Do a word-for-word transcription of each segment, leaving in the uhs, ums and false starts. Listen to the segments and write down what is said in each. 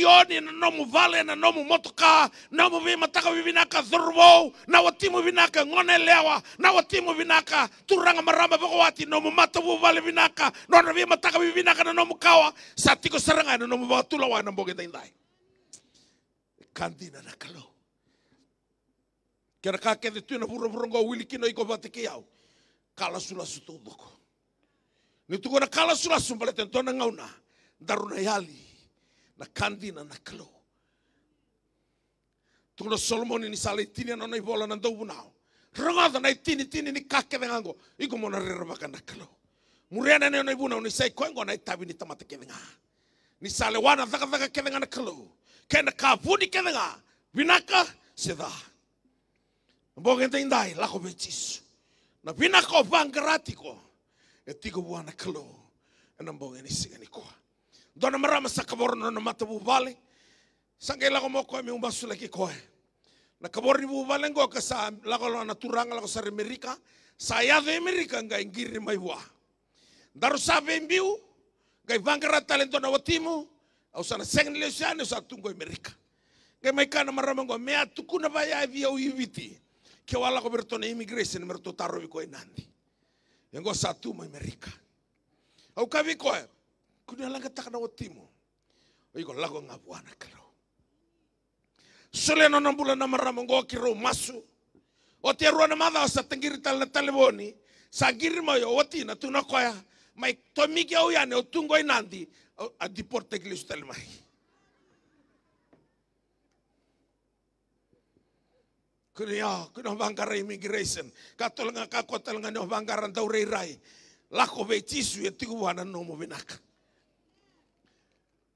Milioni na nomu vale, na nomu motoka, nomu veimataka vivinaka, cauravou, na watimu vinaka, gone yalewa, na watimu vinaka, turaga, marama, vakawati, nomu matavuvale vinaka, nodra veimataka vivinaka, na nomu kawa, sa tiko sara ga ena nomu vakatulewa ena bogi edaidai. Ka dina na Kalou. Kei na ka kece tu ena vuravura oqo, wili kina o iko vata kei au. Ka lasulasu taucoko. Ni tukuna ka lasulasu baleta e dua na gauna daru na yali na ka dina na Kalou. Tukuna o Solomoni ni sa lai tinia na nona ivola na Dauvunau. Rogoca na itinitini ni ka kece ga oqo, iko mo na rerevaka na Kalou. Muria na nona ivunau ni sa i koya oqo na itavi ni tamata kece ga. Ni sa lewa na cakacaka kece ga na Kalou kei na ka vuni kece ga, vinaka se ca. Na bogi edaidai, lako vei Jisu. Na vinaka o vaqara tiko e tiko vua na Kalou ena bogi ni siga nikua. Dua na marama sa kavoro na nona matavuvale. Sa qai lako mai o koya meu masulaki koya. Na kavoro ni vuvale oqo ka sa lako, lako na turaga, lako sara i Merika. Sa yaco i Merika, qai qiri mai vua. Daru sa veibiu, qai vaqara tale e dua na watimu, au sa na sega ni lesu yani, au sa tu qo i Merika. Qai mai kaya na marama oqo, me a tukuna vaya vei au i Viti, keu a lako vei iratou na immigration me ratou tarovi koya i Nadi. Ia oqo sa tu mai Merika. Au kaya vei koya, kua ni leqataka na watimu. O iko lako ga vua na Kalou. Solia na nona bula na marama oqo, keirau masu. Oti e rua na macawa sa taqiri tale na talevoni. Sa qiri mai o watina, tukuna o koya, mai tomiki au yani, au tu qo i Nadi, au, a deportaki lesu tale mai. Kua ni, o, kua ni o vaqara immigration. Ka tale ga, kakua tale ga ni o vaqara daurairai. Lako vei Jisu, e tiko vua na nomu vinaka.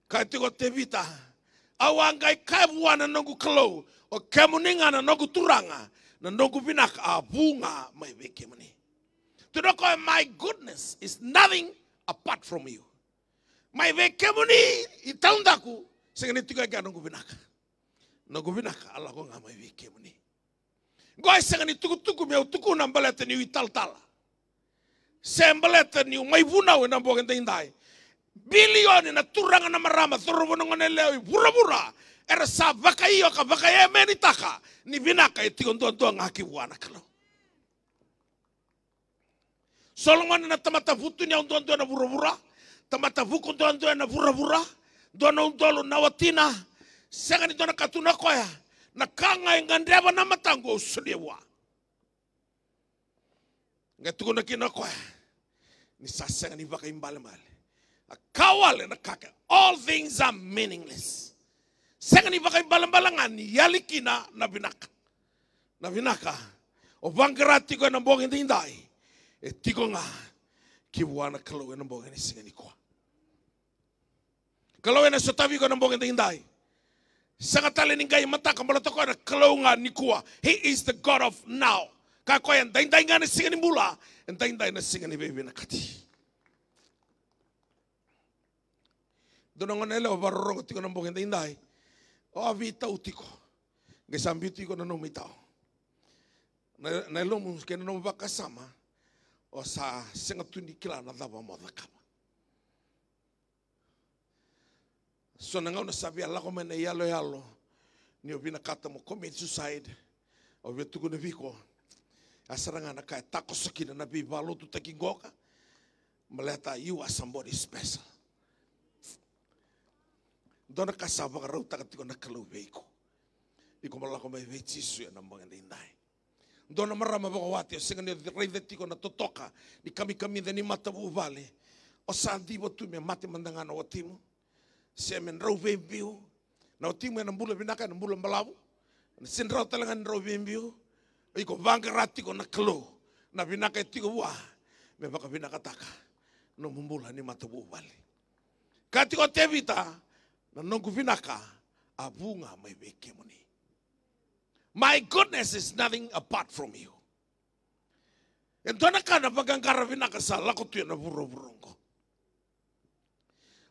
Kaya tiko o Tevita, au a qai kaya vua na noqu Kalou, o kemuni ga na noqu Turaga, na noqu vinaka a vu ga mai vei kemuni. Tukuna o koya, my goodness is nothing apart from you. Mai vei kemuni i taudaku, sega ni tiko e kea noqu vinaka. Noqu vinaka a lako ga mai vei kemuni. Qo e sega ni tukutuku meu tukuna baleta niu italatala, se baleta niu mai vunau ena bogi edaidai. Bilioni na turaga, na marama, cauravou, na gone yalewa i vuravura era sa vakaio ka vakaemenitaka ni vinaka e tiko duadua ga ki vua na Kalou. Solomoni na tamata vutuniyau duadua ena vuravura, tamata vuku duadua ena vuravura, dua na udolu na watina, sega ni dua na ka, tukuna o koya, na ka ga e gadreva na mataqu au solia vua. Qai tukuna kina o koya ni sa sega ni vakaibalebale. A ka wale na ka kece, all things are meaningless. Sega ni vakaibalebale ga ni yali kina na vinaka. Na vinaka o vaqara tiko ena bogi edaidai, e tiko ga ki vua na Kalou ena bogi ni siga nikua. Kalou ena sotavi iko ena bogi edaidai. Sega tale ni qai mataka, baleta o koya na Kalou ga nikua. He is the God of now. Ka koya e daidai ga na siga ni bula, e daidai na siga ni veivinakati. Dua na gone yalewa vakarorogo tiko na bogi edaidai. O a veitau tiko. Qai sa biu tiko na nomu itau. Na, na yalomu kei na nomu vakasama, o sa sega tu ni kila na cava mo cakava. So na gauna sa via lako mai na iyaloyalo ni o vinakata mo commit suicide, au via tukuna vei iko, a sara ga na ka e takoso kina na veivakalotutaki qoka, baleta you are somebody special. Dua na ka sa vakarautaka tiko na Kalou vei iko. Iko mo lako mai vei Jisu ena bogi edaidai. Dua na marama vakawati, o sega ni raica tiko na totoka ni kamikamica ni matavuvale. O sa diva tu me mate mada ga na watimu, se me drau veibiu. Na watimu ena bula vinaka, ena bula balavu. Ena sega ni rawa tale ga ni drau veibiu. Iko vaqara tiko na Kalou, na vinaka e tiko vua me vakavinakataka nomu bula ni matavuvale. Kaya tiko o Tevita, na noqu vinaka a vu ga mai vei kemuni. My goodness is nothing apart from you. E dua na ka na vaqaqara vinaka sa lako tu ena vuravura oqo.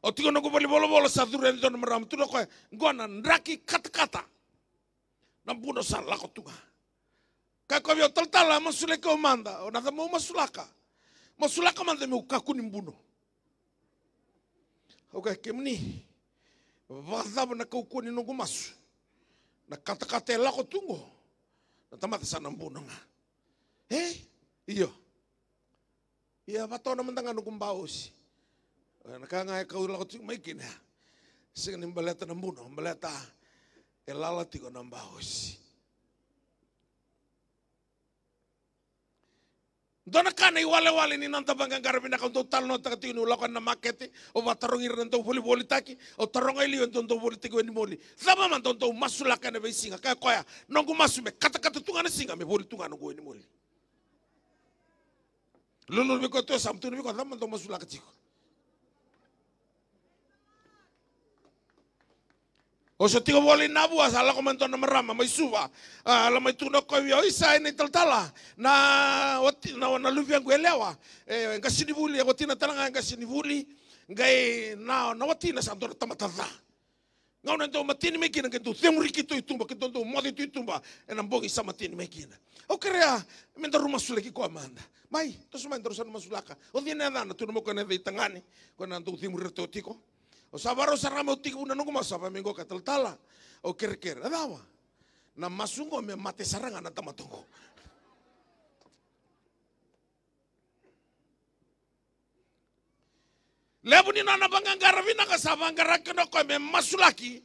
Au tiko noqu valenivolavola, sa curu yani e dua na marama, tukuna o koya, qo na draki katakata. Na buno sa lako tu ga. Kaya o koya vei au, talatala, masulaki au mada. O na cava meu masulaka? Masulaka mada meu kakua ni buno. Au kaya, kemuni, Vakacava na kaukauwa ni noqu masu? Na katakata e lako tu qo, na tamata sa na buno ga. E? Io. Ia, vatona mada ga noqu baosi. Na ka ga e kau lako tiko mai kina. Sega ni baleta na buno, baleta e lala tiko na baosi. Dua na ka na iwalewale ni noda vaqaqara vinaka, au dau talanoataka tiko niu lako ena makete, au vakatarogi ira na dau volivolitaki, au taroga e liu e dau dau volitaki wainimoli. Cava mada o dau masulaka ena veisiga? Kaya o koya, noqu masu me katakata tu ga na siga, me voli tu ga noqu wainimoli. Lululu vei koya tu e yasamu, tukuna vei koya, cava mada o masulaka tiko? Au sa tiko voli na vua, sa lako mai dua na marama mai Suva. A, la mai tukuna o koya vei au, isa, ena italatala, na wati, na, na luvequ yalewa e qasenivuli, e watina tale ga e qasenivuli. Qai na, na watina sa dua na tamata ca. Gauna e dau mateni mai kina, qai dau cemuri keitou i tuba, keitou dau moce tu i tuba ena bogi sa mateni mai kina. Au kerea me daru masulaki koya mada. Mai, toso mai, daru sa na masulaka. O cei na yacana? Tukuna mai o koya na yaca i tagane, koya na dau cemuri iratou tiko. Au sa vakarau sara ga meu tekivu na noqu masu, sa vaka mai qo, kaya, talatala, au kerekere. A cava? Na masu qo me mate sara ga na tamata qo. Levu ni nona vaqaqara vinaka sa vaqara kina o koya me masulaki,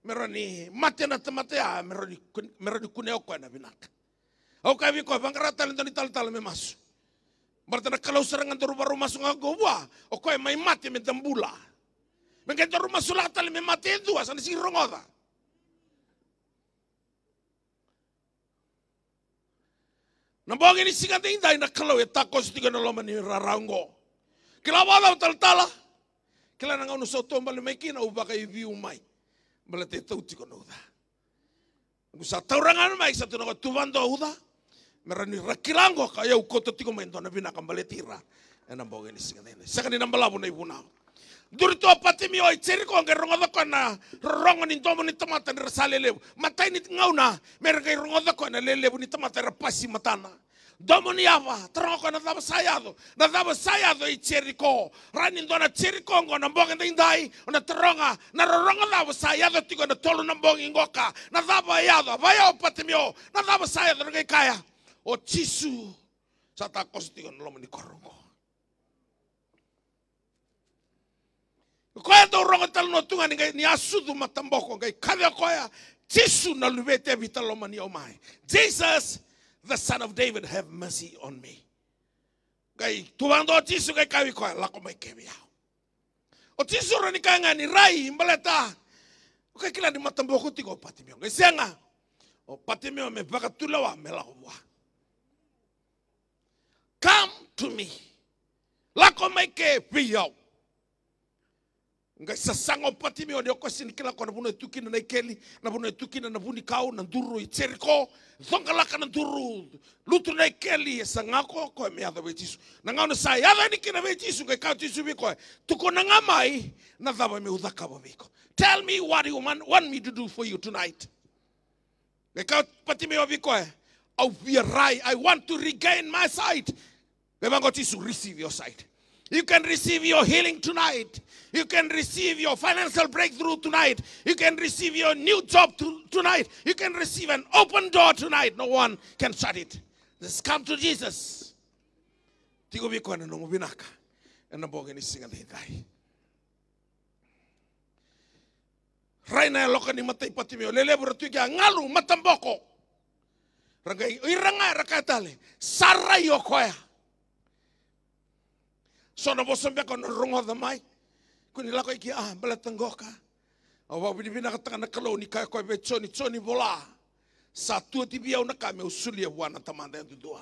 me rawa ni mate na tamata ya, me rawa ni kun-, me rawa ni kunea o koya na vinaka. Au kaya vei koya, vaqara tale e dua na italatala me masu. Baleta na Kalou sara ga daru vakarau masu ga qo vua, o koya e mai mate me da bula. Me qai daru masulaka tale me mate e dua, sa na sega ni rogoca. Na bogi ni siga daidai na Kalou e takoso tiko ena loma ni rara oqo. Kila vakacava, talatala? Kila na gauna sa taubale mai kina, au vakaiviu mai. Baleta e tau tiko na uca. Au sa taura ga mai, sa tukuna o koya, tu vakadua uca. Me rawa ni ra kila oqo, ka au kauta tiko mai e dua na vinaka baleti ira ena bogi ni siga daidai. Sega ni na balavu na ivunau. Duri tu o Patimio i Jeriko, qai rogoca o koya na rorogo ni domo ni tamata ni ra sa lelevu. Matai ni gauna me ra qai rogoca o koya na lelevu ni tamata era pasi matana. Domo ni yava, taroga o koya na cava sa yaco. Na cava sa yaco i Jeriko? Rawa ni dua na Jeriko oqo na bogi daidai, o na taroga na rorogo cava sa yaco tiko ena tolu na bogi qoka. Na cava e yaco? A vaya o Patimio, na cava sa yaco? Ra qai kaya, o Jisu sa takoso tiko ena loma ni koro oqo. O koya dau rogo tale na tu ga ni qai, ni a sucu mataboko, qai kaci o koya, Jisu na luve i Tevita, lomani au mai. Jesus, the son of David, have mercy on me. Qai tu vakadua o Jisu qai kaya vei koya, lako mai ke vei au. O Jisu rawa ni kaya ga ni rai, baleta o koya kila ni mataboko tiko o Patimio. Qai sega, o Patimio me vakatulewa me lako vua. Come to me. Lako mai ke vei au. Qai sasaga o Patimio ni o koya sega ni kila o koya na vanua e tu kina na ikeli, na vanua e tu kina na vunikau, na duru i Jeriko. Coqalaka na duru, lutu na ikeli, e saga o koya me yaco vei Jisu. Na gauna sa yaco yani kina vei Jisu, qai kaya o Jisu vei koya, tukuna ga mai na cava meu cakava vei iko. Tell me what you want, want me to do for you tonight. Qai kaya o Patimio vei koya, au via rai, I want to regain my sight. Qai vaqo o Jisu, receive your sight. You can receive your healing tonight. You can receive your financial breakthrough tonight. You can receive your new job to, tonight. You can receive an open door tonight. No one can shut it. Just come to Jesus. Tiko vei koya na nomu vinaka ena bogi ni siga daidai. Rai na yaloka ni mata i Patimio, lelevu era tu i kea, galu, mataboko. Ra qai, o ira ga era kaya tale, sa rai o koya. So na vosa beka o na rogoca mai. Kua ni lako i kea, a, baleta qoka. Au vakavinavinakataka na Kalou ni kaya o koya vei Joni, Joni, vola. Sa tu oti vei au na ka meu solia vua na Tamada yadudua.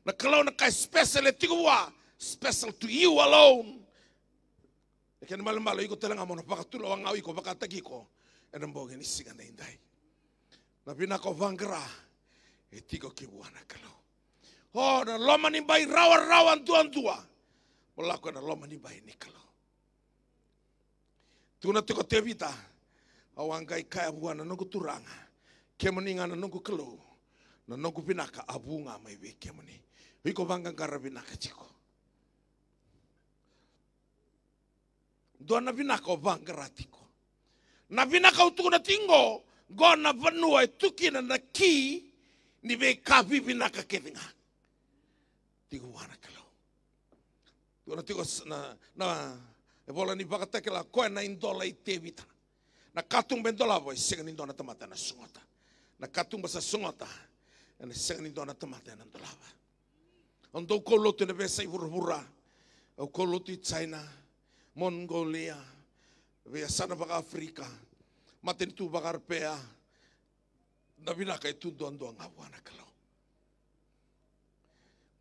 Na Kalou na ka e special e tiko vua, special to you alone. E kena ibalebale o iko tale ga mo na vakatulewa ga o iko vakataki iko ena bogi ni siga daidai. Na vinaka o vaqara e tiko ki vua na Kalou. O na loma ni bai rawarawa duadua mo lako ena loma ni bai ni Kalou. Tukuna tiko o Tevita, au a qai kaya vua na noqu Turaga, kemuni ga na noqu Kalou, na noqu vinaka a vu ga mai vei kemuni. O iko vaqaqara vinaka tiko. Dua na vinaka o vaqara tiko. Na vinaka au tukuna tiko qo, qo na vanua e tu kina na ki ni veika vivinaka kece ga. Tiko vua na Kalou. Tukuna tiko s-, na, na, e vola ni Vakatakila, koya na idola i Tevita. Na katuba e dolava e sega ni dua na tamata ena sogota. Na katuba sa sogota, ena sega ni dua na tamata ena dolava. Au dau kaulotu ena veiyasai vuravura. Au kaulotu i China, Mongolia, veiyasana vakaAfirika, matanitu vakaEropea. Na vinaka e tu duadua ga vua na Kalou.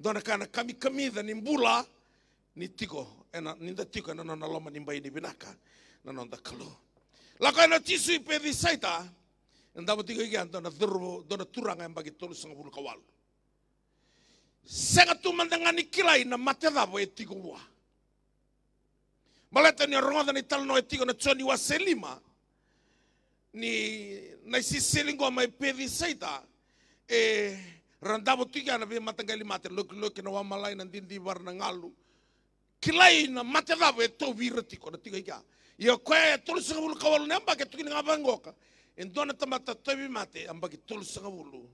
Dua na ka na kamikamica ni bula ni tiko, ena, ni da tiko ena nona loma ni bai ni vinaka na noda Kalou. Lako yani o Jisu i Pecisaita, e davo tiko i kea dua na cauravou, dua na turaga yabaki tolusagavulu ka walu. Sega tu mada ga ni kilai na mate cava e tiko vua. Baleta ni o rogoca na italanoa e tiko na Joni wase lima, ni na isisili qo mai Pecisaita, e, ra davo tiko ya na veimataqali mate, lokiloki, na wamalai, na didivara, na galu. Kilai na mate cava e tauvi ira tiko, na tiko i kea. Ia o koya e tolusagavulu ka walu na yabaki, e tukuni ga vaqoka, e dua na tamata tauvimate yabaki tolusagavulu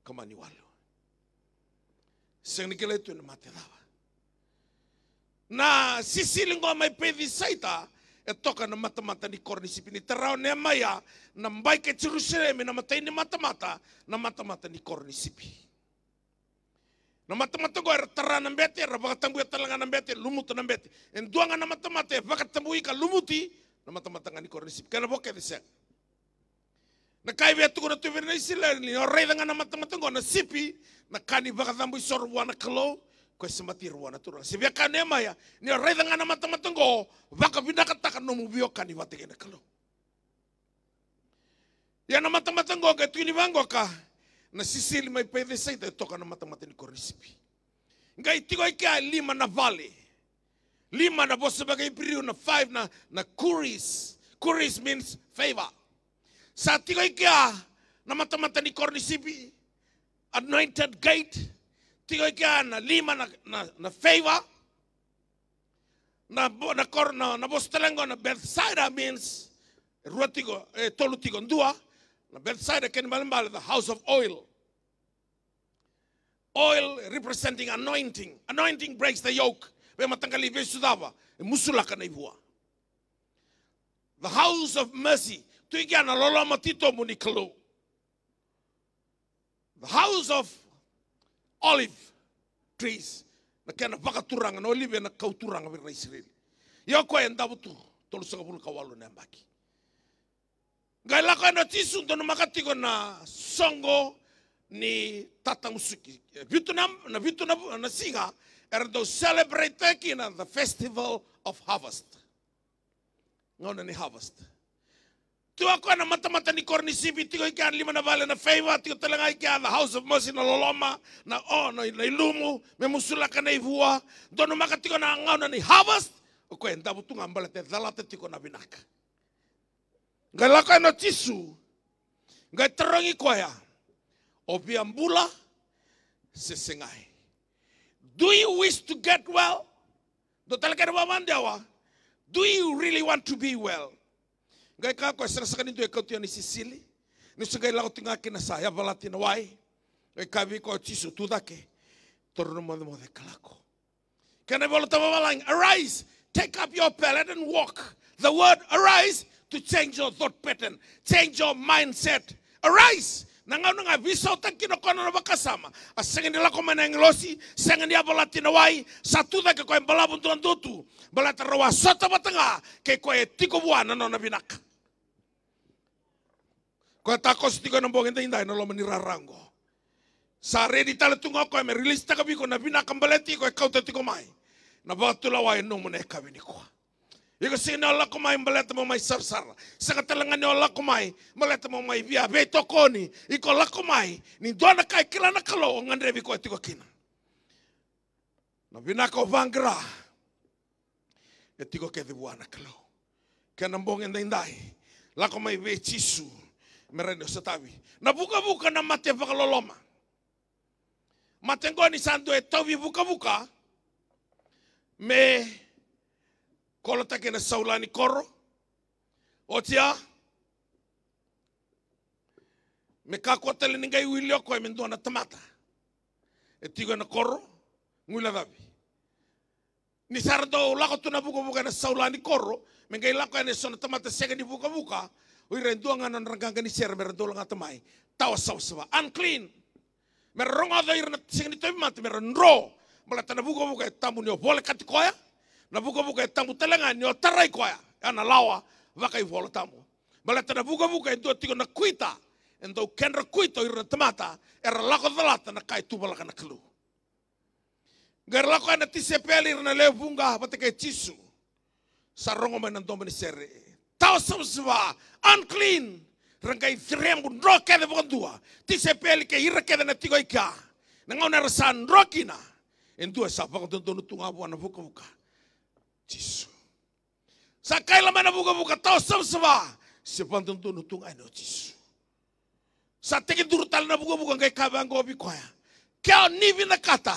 ka mani walu. Sega ni kilai tu na mate cava. Na sisili qo mai Pecisaita, e toka na matamata ni koronisipi. Ni tara o Nemaia na bai kei Jerusalemi, na imatai ni matamata, na matamata ni koronisipi. Na matamata qo era tara na bete, era vakatabuya tale ga na bete, lumuta na bete. E dua ga na matamata e vakatabui ka lumuti, na matamata ga ni koronisipi. Kena vo kece sega. Na ka e via tukuna tu vei ira na Isireli, ni o raica ga na matamata qo na sipi, na ka ni vakacabo isoro vua na Kalou, koya e semati ira vua na Turaga. Se via kaya o Nemaia, ni o raica ga na matamata qo, vakavinakataka nomu veiwekani vata kei na Kalou. Ia na matamata qo qai tukuni vaqoka, na sisili mai Pecisaita e toka na matamata ni koronisipi. Qai tiko i kea e lima na vale. Lima na vosa vakaIperiu, na five na, na kuris. Kuris means favor. Sa tiko i kea na matamata ni koronisipi, anointed gate. Tiko i kea na lima na, na, na favor. Na vo-, na kor-, na, na vosa tale qo na Bethsaida means, rua tiko, e, tolu tiko, dua. Na Bethsaida kena ibalebale, the house of oil. Oil representing anointing. Anointing breaks the yoke. Veimataqali vesu cava, e musulaka na ivua. The house of mercy. Tu i kea na loloma titobu ni Kalou. The house of olive trees. Na kena vakaturaga na olive, na kau turaga vei ira na Isireli. Ia o koya e davo tu, tolusagavulu ka walu na yabaki. Qai lako yani o Jisu, donumaka tiko na soqo ni tatamusuki. E vitu na, na vitu na, na siga, era dau celebrate kina the festival of harvest. Gauna ni harvest. Tu o koya na matamata ni koronisipi, tiko i kea na lima na vale na favor, tiko tale ga i kea the house of mercy na loloma, na o, na, na ilumu, me musulaka na ivua, donumaka tiko na gauna ni harvest, o koya e davo tu ga baleta e calata tiko na vinaka. Qai lako yani o Jisu, qai tarogi koya, o via bula se segai? Do you wish to get well? Dua tale kena vakadewa, do you really want to be well? Qai kaya o koya, sega saka ni dua e kauti au ni sisili. Niu se qai lako tiko ga kina sa yavalati na wai. Qai kaya vei koya o Jisu, tucake, taura na mocemoce ka lako. Kena ivola tabu vavalagi, arise, take up your pallet and walk. The word arise to change your thought pattern, change your mindset. Arise. Na gauna ga e veisautaki kina o koya na nona vakasama, a sega ni lako mai na agilosi, sega ni yavalati na wai, sa tucake o koya e balavu duadua tu. Baleta rau a sota vata ga kei koya e tiko vua na nona vinaka. Koya takoso tiko ena bogi edaidai ena loma ni rara oqo. Sa redi tale tu ga o koya me release-taka vei iko na vinaka baleti iko e kauta tiko mai na vakatulewa e nomu na yakavi nikua. Iko sega ni o lako mai baleta mo mai sarasara. Sega tale ga ni o lako mai baleta mo mai via veitokoni. Iko lako mai ni dua na ka e kila na Kalou o gadrevi koya tiko kina. Na vinaka o vaqara e tiko kece vua na Kalou. Kena bogi edaidai, lako mai vei Jisu me rawa ni o sotavi na vukavuka, na mate vakaloloma. Mate qo ni sa dua e tauvi vukavuka me kolotaki ena saula ni koro. Oti ya, Me kakua tale ni qai wili o koya me dua na tamata e tiko ena koro, guilecavi. Ni sa ra dau lako tu na vukavuka ena saula ni koro, me qai lako yani eso na tamata sega ni vukavuka, o ira e dua ga na nodra qaqa ni sere me ra dau lagata mai, tawa savasava, unclean. Me ra rogoca o ira na sega ni tauvimate, me ra dro, baleta na vukavuka e tabu ni o volekati koya, na vukavuka e tabu tale ga ni o tarai koya. Ya na lawa vakaivolatabu. Baleta na vukavuka e dua tiko na kuita, e dau kedra kuita o ira na tamata era lako calata na ka e tuvalaka na Kalou. Qai ra lako yani na tisaipeli, ira na lewe vuqa vata kei Jisu. Sa rogo mai na domo ni sere, tawa savasava, unclean. Ra qai cerebu dro kece vakadua, tisaipeli kei ira kece na tiko i kea. Na gauna era sa dro kina, e dua e sa vakadodonu tu ga vua na vukavuka. Jisu. Sa kaila mai na vukavuka, tawa savasava, se vakadodonu tu ga yani o Jisu. Sa tekiduru tale na vukavuka, qai kaya vaqo vei koya: Ke o ni vinakata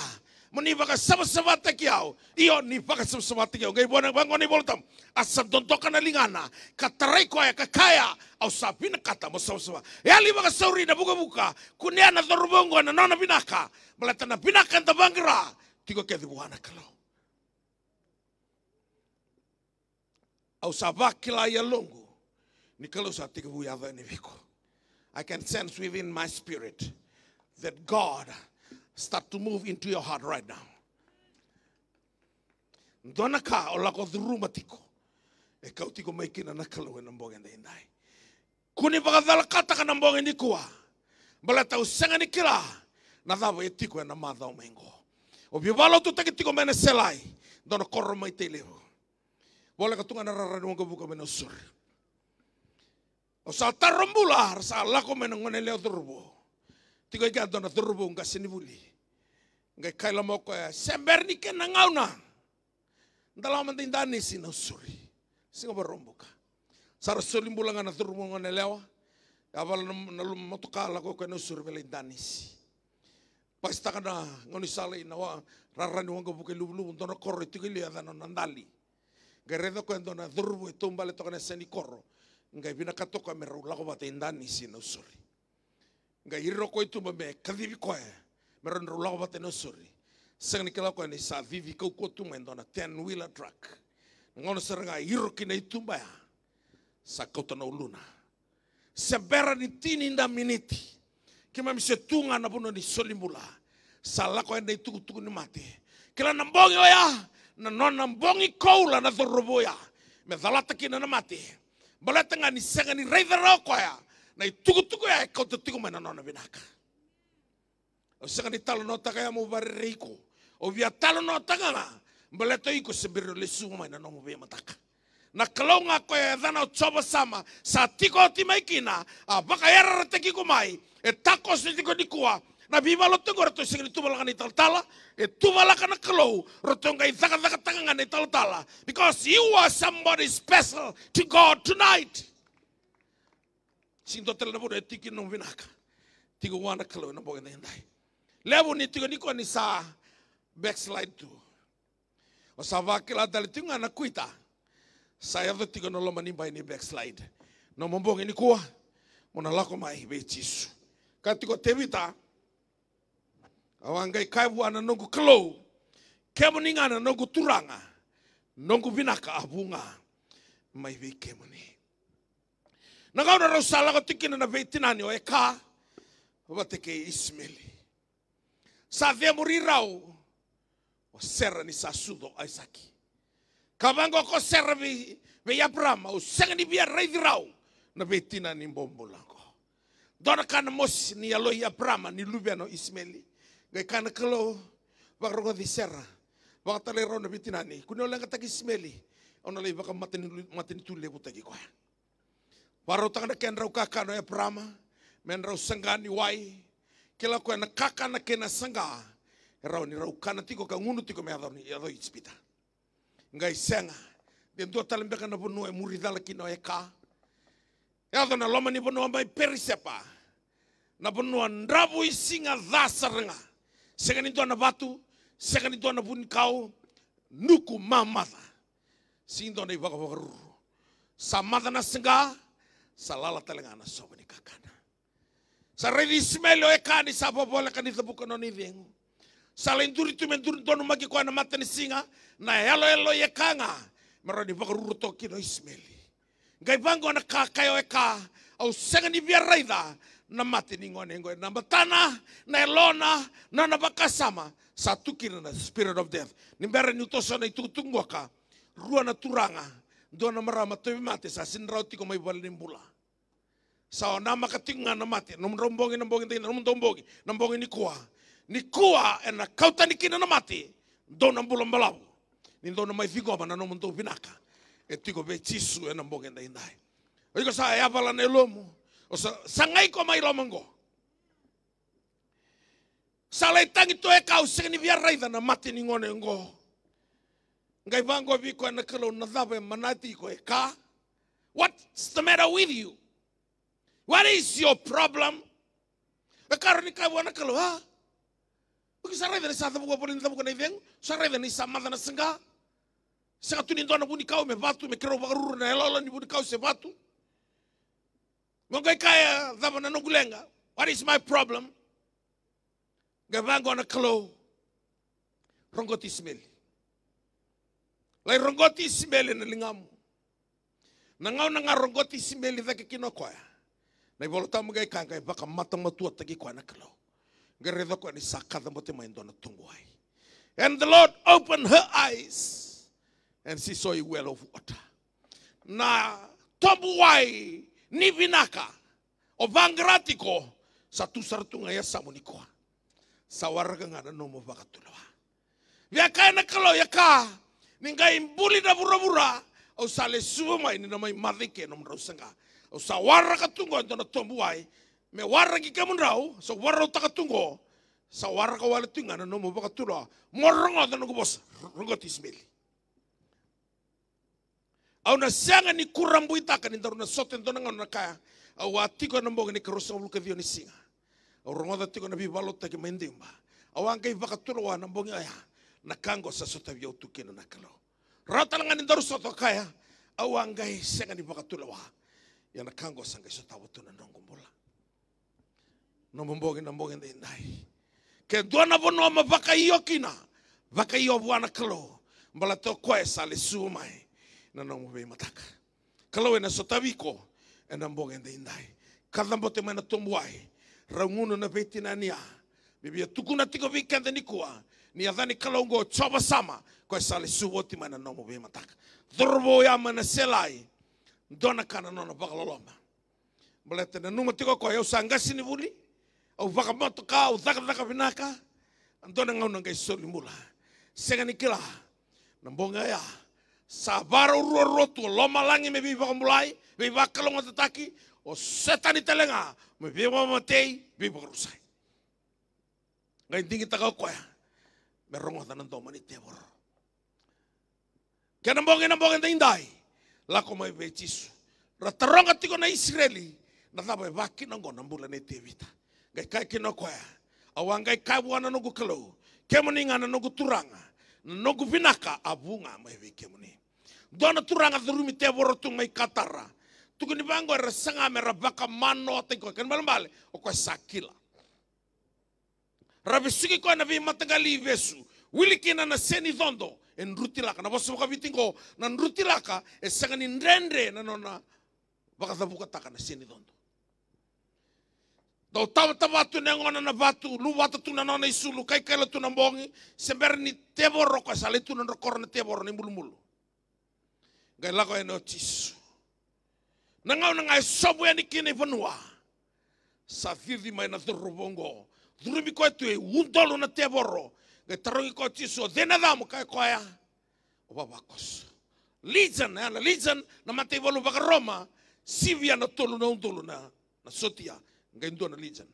mo ni vakasavasavataki au, io, ni vakasavasavataki au. Qai vua na vaqo na iVolatabu: A sa dodoka na ligana ka tarai koya ka kaya, au sa vinakata mo savasava. E yali vakasauri na vukavuka, kunea na cauravou oqo na nona vinaka, baleta na vinaka eda vaqara tiko kece vua na Kalou. Au sa vakila e yaloqu ni Kalou sa tekivu yaco yani vei iko. I can sense within my spirit that God start to move into your heart right now. Dua na ka o lako curuma tiko, e kau tiko mai kina na Kalou ena bogi edaidai. Kua ni vakacalakataka na bogi nikua, baleta au sega ni kila na cava e tiko ena macawa mai qo. O veivakalotutaki tiko mai na Selai, dua na koro mai Tailevu. Voleka tu ga na rara ni waqavuka mai Nausori. Au sa taro bula, ra sa lako mai na gone yalewa cauravou. Tiko i kea dua na cauravou qasenivuli. Qai kaila mai o koya, se bera ni kena gauna, da lako mada i Danisi, Nausori. Siga Vakaraubuka. Sa ra soli bula ga na cauravou gone yalewa. Yavala na, na loma motoka, lako o koya, Nausori, me lai Danisi. Pasitaka na gaunisala ina wa, rara ni waqavuka i Luvuluvu, dua na koro e tiko i liu e yacana o Nadali. Qai raica o koya e dua na cauravou e taubale toka na yasa ni koro. Qai vinakata o koya me rau lako vata i Danisi, Nausori. Qai iro o koya i tuba me kacivi koya, me rau, rau lako vata i Nausori. Sega ni kila o koya ni sa cici kaukauwa tu mai e dua na ten wheeler truck. Na gauna sara ga e iro kina i tuba ya, sa kauta na uluna. Se bera ni tini na miniti, keimami se tu ga na vanua ni soli bula. Sa lako yani na itukutuku ni mate. Kila na bogi oya, na nona bogi koula na cauravou ya, me calata kina na mate. Baleta ga ni sega ni raica rawa o koya na itukutuku ya e kauta tiko mai na nona vinaka. Au sega ni talanoataka ya meu vakarerei iko. Au via talanoataka ga baleta o iko se bera ni lesuva mai na nomu veimataka. Na Kalou ga koya e yacana o Jiova Sama, sa tiko oti mai kina, a vakayarayarataki iko mai, e takoso tiko nikua. Na veivakalotutaki qo, ratou sega ni tuvalaka na italatala, e tuvalaka na Kalou. Ratou qai cakacakataka ga na italatala, because you are somebody special to God tonight. Sega ni dua tale na vanua e tiko kina nomu vinaka. Tiko vua na Kalou ena bogi edaidai. Levu ni tiko nikua ni sa backslide tu. O sa vakila tale tiko ga na kuita. Sa yaco tiko na loma ni bai ni backslide. Nomu bogi nikua, mo na lako mai vei Jisu. Kaya tiko o Tevita, au a qai kaya vua na noqu Kalou, kemuni ga na noqu Turaga, noqu vinaka a vu ga mai vei kemuni. Na gauna rau sa lako tiko kina na veitinani o Eka vata kei Isimeli, sa cemuri rau o Sera ni sa sucu o Aisaki. Ka vaqo ko Sera vei, vei Eparaama, au sega ni via raici rau na veitinani bobula oqo. Dua na ka na mosi ni yalo i Eparaama ni luvena o Isimeli. Qai kaya na Kalou, vakarogoci Sera, vakatalai rau na veitinani. Kua ni o leqataki Isimeli, au na lai vakamatanitu, matanitu levutaki koya. Vakarautaka na kedrau kakana o Eparaama me drau saqa ni wai. Kila koya na kakana kei na saqa e rawa ni rau kana tiko ka gunu tiko me yaco i, yaco i Ijipita. Qai sega. De dua tale beka na vanua e muri cala kina o Eka. Yaco na loma ni vanua mai Perisepa. Na vanua dravuisiga ca sara ga. Sega ni dua na vatu, sega ni dua na vunikau, nuku mamaca. Sega ni dua na ivakavakaruru. Sa maca na saqa, sa lala tale ga na sova ni kakana. Sa raici Isimeli o Eka ni sa vavoleka ni cavuka nona icegu. Sa lai duri tu me duri donumaki koya na matanisiga, na yaloyalo i Eka ga, me rawa ni vakaruru toka kina o Isimeli. Qai vaqo na ka kaya o Eka, au sega ni via raica na mate ni gone qo. Na matana, na yalona, na nona vakasama, sa tu kina na spirit of death. Ni bera niu toso na itukutuku qoka, rua na turaga, dua na marama tauvimate, sa sega ni rawa tiko mai valenibula. Sa o namaka tiko ga na mate, nomudrau bogi na bogi daidai, nomudou bogi na bogi nikua. Nikua ena kau tani kina na mate, dou na bula balavu. Ni dou na mai ciqoma na nomudou vinaka e tiko vei Jisu ena bogi daidai. O iko sa yavala na yalomu, o sa sagai iko mai loma qo. Sa lai tagi tu e Eka, au sega ni via raica na mate ni gone oqo. Qai vaqo vei koya na Kalou, na cava e manati iko Eka? What's the matter with you? What is your problem? E kaya ni kaya vua na Kalou, a? O ki sa raica ni sa cavuka voli ni cavuka na icegu, sa raica ni sa maca na saqa. Sega tu ni dua na vunikau me vatu, me keirau vakaruru na yaloyalo ni vunikau se vatu. Mo qai kaya cava na noqu leqa? What is my problem? Qai vaqo na Kalou, roqoti Isimeli. Lai roqoti Isimeli ena ligamu. Na gauna ga roqoti Isimeli cake kina o koya, na iVola Tabu qai kaya, qai vakamatamatuataki koya na Kalou. Qai raica o koya ni sa kacabote mai e dua na tobu wai. And the Lord opened her eyes and she saw a well of water. Na tobu wai ni vinaka o vaqara tiko, sa tu sara tu ga e yasamu nikua. Sa waraka ga na nomu vakatulewa. Via kaya na Kalou, ia ka, ni qai buli na vuravura, au sa lesuva mai ni na mai maca i ke nomudrau saqa. Au sa waraka tu qo e dua na tobu wai, me waraki kemudrau, sa varautaka tu qo, sa waraka wale tu ga na nomu vakatulewa. Mo rogoca na noqu vosa, roqoti Isimeli. Au na sega ni kurabuitaka ni daru na sota e dua na gauna na kaya, au a tiko ena bogi ni ka ruasagavulu ka ciwa ni siga. Au rogoca tiko na veivakalotutaki mai Deiba. Au a qai vakatulewa na bogi oya. Na ka oqo sa sotavi au tu kina na Kalou. Rawa tale ga ni daru sota, o kaya, au a qai sega ni vakatulewa. Ia na ka oqo sa qai sotava tu na noqu bula. Nomu bogi na bogi daidai. Ke dua na vanua mo vakaio kina, vakaio vua na Kalou. Baleta o koya sa lesuva mai na nomu veimataka. Kalou ena sotavi iko ena bogi daidai. Kacabote mai na tobu wai. Rau gunu na veitinani ya. Me via tukuna tiko vei keda nikua ni yaca ni Kalou oqo Jiova Sama, koya sa lesuva oti mai na nomu veimataka. Cauravou ya mai Naselai, dua na ka na nona vakaloloma. Baleta nanuma tiko o koya, au sa qasenivuli, au vakamotoka, au cakacaka vinaka. A dua na gauna qai soli bula. Sega ni kila, na bogi oya sa varau ruarua tu o lomalagi me veivakabulai, veivakalougatataki, o Setani tale ga me veivakamatei, veivakarusai. Qai digitaka o koya me rogoca na domo ni tevoro. Kena bogi na bogi daidai, lako mai vei Jisu. Ra taroga tiko na Isireli, na cava e vakina oqo na bula nei Tevita. Qai kaya kina o koya, au a qai kaya vua na noqu Kalou, kemuni ga na noqu Turaga, na noqu vinaka a vu ga mai vei kemuni. Dua na turaga curumi tevoro tu mai Katara. Tukuni vaqo era saga me ra vakamanoataki koya. Kena ibalebale, o koya sa kila. Ra vesuki koya na veimataqali ivesu. Wili kina na senicodo, e drutilaka. Na vosa vakaviti qo, na drutilaka, e sega ni dredre na nona vakacavukataka na senicodo. Dau tavatava tu na yagona na vatu, luvata tu na nona isulu, kaikaila tu na bogi, se bera ni tevoro o koya, sa lai tu na drokoro na tevoro na ibulubulu. Qai lako yani o Jisu. Na gauna ga e sobu yani kina i vanua, sa cici mai na cauravou oqo. Curumi koya tu e udolu na tevoro. Qai tarogi koya o Jisu, o cei na yacamu? Kaya o koya, o Vavakoso. Legion, e, na legion, na mataivalu vakaRoma, sivia na tolu na udolu na, na sotia. Qai dua na legion.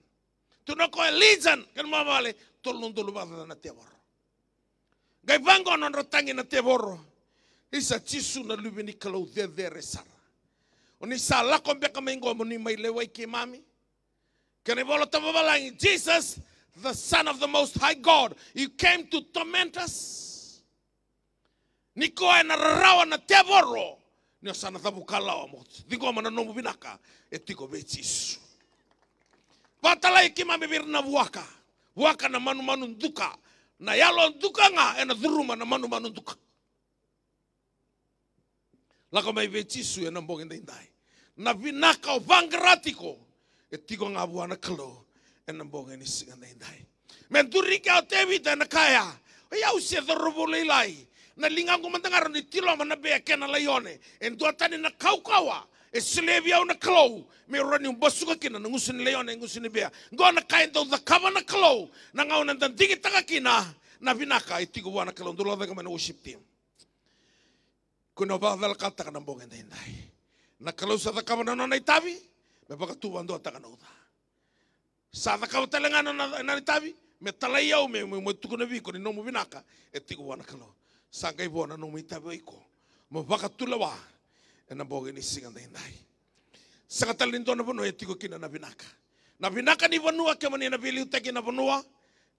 Tukuna o koya legion, kena ibalebale, tolu na udolu vakacaca na tevoro. Qai vaqo na nodra tagi na tevoro. Isa, Jisu na Luve ni Kalou cecere sara. O ni sa lako beka mai qo mo ni mai lewai keimami? Kena ivola tabu vavalagi, Jesus, the Son of the Most High God, you came to torment us? Ni koya na rarawa na tevoro, ni o sa na cavukalawa mo ciqoma na nomu vinaka e tiko vei Jisu. Vakatalai keimami vei ira na vuaka. Vuaka na manumanu duka. Na yalo duka ga ena curuma na manumanu duka. Lako mai vei Jisu ena bogi daidai. Na vinaka o vaqara tiko, e tiko ga vua na Kalou ena bogi ni siga daidai. Me duri kea o Tevita ena kaya, o yau se cauravou lailai, na ligaqu mada ga rawa ni tiloma na bea kei na laione. E duatani na kaukauwa e solia vei au na Kalou, meu rawa niu basuka kina na gusu ni laione, gusu ni bea. Qo na ka e dau cakava na Kalou, na gauna eda digitaka kina na vinaka e tiko vua na Kalou. Dou lako cake mai na worship team. Kua ni vakacalakataka na bogi daidai. Na Kalou sa cakava na nona itavi me vakatuvaduataka na uca. Sa cakava tale ga na nona itavi me talai au, me, me, me tukuna vei iko ni nomu vinaka e tiko vua na Kalou. Sa qai vo na nomu itavi o iko mo vakatulewa ena bogi ni siga daidai. Sega tale ni dua na vanua e tiko kina na vinaka. Na vinaka ni vanua, kemuni na veiliutaki na vanua,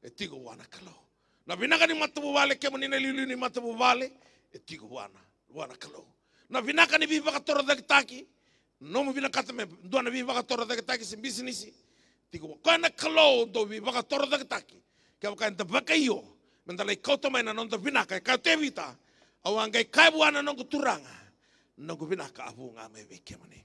e tiko vua na Kalou. Na vinaka ni matavuvale, kemuni na iliuliu ni matavuvale, e tiko vua na, vua na Kalou. Na vinaka ni veivakatorocaketaki, nomu vinakata me dua na veivakatorocaketaki se bisinisi, tiko vua. Koya na Kalou dau veivakatorocaketaki. Kevaka eda vakaio meda lai kauta mai na noda vinaka, e kaya o Tevita, au a qai kaya vua na noqu Turaga, noqu vinaka a vu ga mai vei kemuni.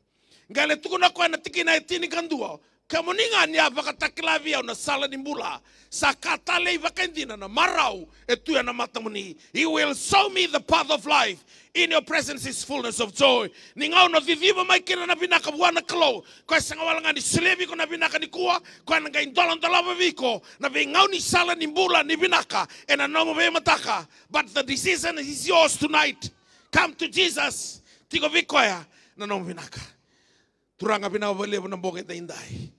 Qai lai tukuna o koya na tikina e tinikadua, kemuni ga ni a vakatakila vei au na sala ni bula, sa ka talei vakaidina na marau e tu ena matamuni. You will show me the path of life. In your presence is fullness of joy. Ni gauna o ciciva mai kina na vinaka vua na Kalou, koya sega wale ga ni solia vei iko na vinaka nikua, koya na qai doladolava vei iko na veigaunisala ni bula ni vinaka ena nomu veimataka. But the decision is yours tonight. Come to Jesus. Tiko vei koya na nomu vinaka. Turaga, vinaka vakalevu na bogi daidai.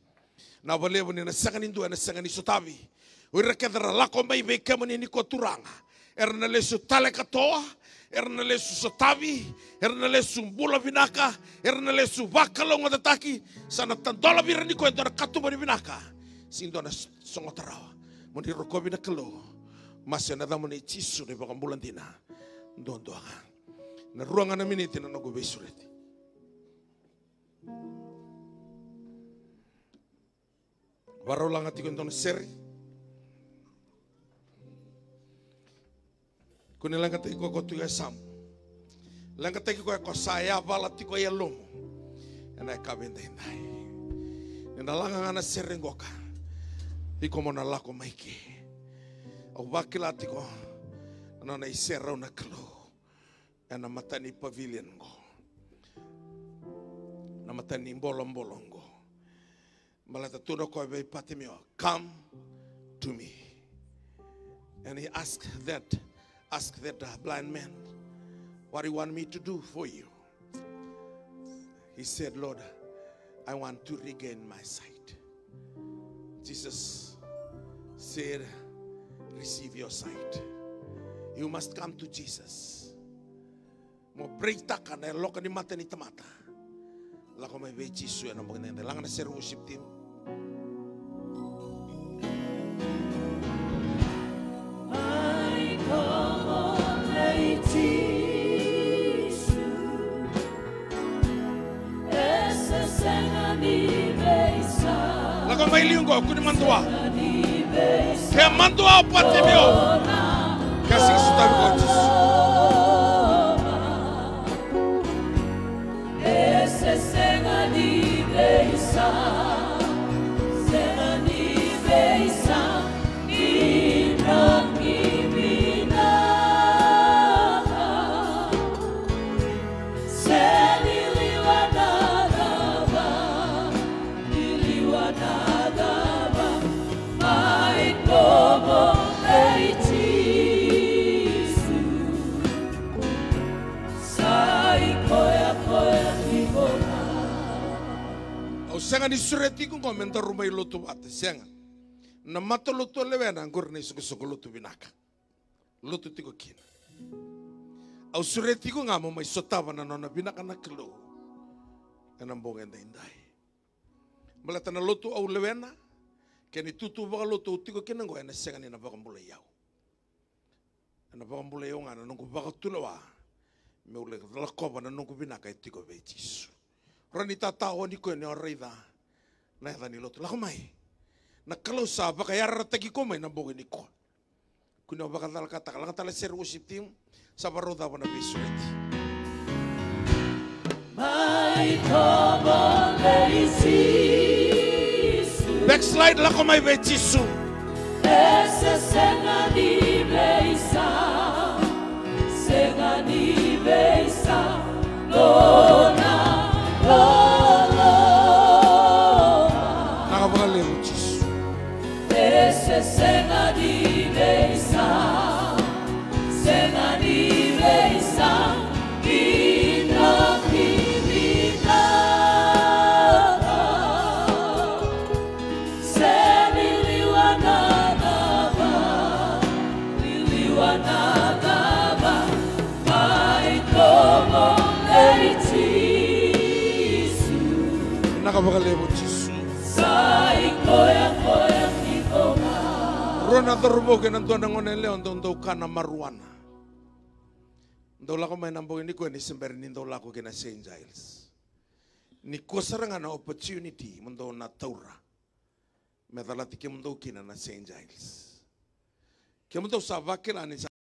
Vinaka vakalevu ni na sega ni dua ena sega ni sotavi. O ira kece era lako mai vei kemuni nikua Turaga, era na lesu tale katoa, era na lesu sotavi, era na lesu bula vinaka, era na lesu vakalougatataki. Sa na tadola vei ira nikua e dua na katuba ni vinaka, sega ni dua na sogota rawa. Mo ni rokovi na Kalou. Masu ena yacamuni Jisu na iVakabula dina duadua ga. Na rua ga na miniti na noqu veisureti. Varau laga tiko e dua na sere. Kua ni leqataki koya ko tu e yasamu. Leqataki koya ko sa yavala tiko e yalomu ena yakavi edaidai. Ni na laga ga na sere qoka, iko mo na lako mai ke. Au vakila tiko na nona iserau na Kalou ena mata ni pavilion qo, na mata ni bolobolo qo. Baleta tukuna o koya vei Patimeo, "Come to me." And he asked that, asked that, uh, blind man, "What do you want me to do for you?" He said, "Lord, I want to regain my sight." Jesus said, "Receive your sight." You must come to Jesus. Mo break-taka na yaloka ni mata ni tamata. Lako mai vei Jisu ena bogi edaidai. Laga na sere, worship team. Lako mai liu qo, kua ni madua. Ke madua o Patimeo, ke sega ni sotavi koya o Jisu. Au sega ni sureti iko qo me daru mai lotu vata, sega. Na matalotu o lewena qori na isoqosoqo lotu vinaka. Lotu tiko kina. Au sureti iko ga mo mai sotava na nona vinaka na Kalou ena bogi edaidai. Baleta na lotu au lewena kei na itutu vakalotu au tiko kina qo ena sega ni na vakabulai au. Ena vakabulai au ga na noqu vakatulewa meu lai lakova na noqu vinaka e tiko vei Jisu. Rawa ni tatao ni koya ni o raica na yaca ni lotu. Lako mai. Na Kalou sa vakayarayarataki iko mai na bogi nikua. Kua ni vakacalakataka, laga tale sere worship team, sa vakarau cava na veisureti. Backslide, lako mai vei Jisu. E se sega ni veisau, sega ni veisau nona loloma. Vinaka vakalevu Jisu. E se sega ni veisau, sega ni veisau, ni noqu vinaka. Se liliwa na cava, liliwa na cava, mai tomo vei Jisu. Vinaka vakalevu Jisu. Sa i koya, koya tiko ga. Rua na cauravou kei na dua na gone yalewa dau, dau kana marijuana. Dau lako mai na bogi nikua ni se bera ni dau lako ki na Saint Giles. Nikua sara ga na opportunity mo dou na taura me calati kemudou kina na Saint Giles. Kemudou sa vakila ni sa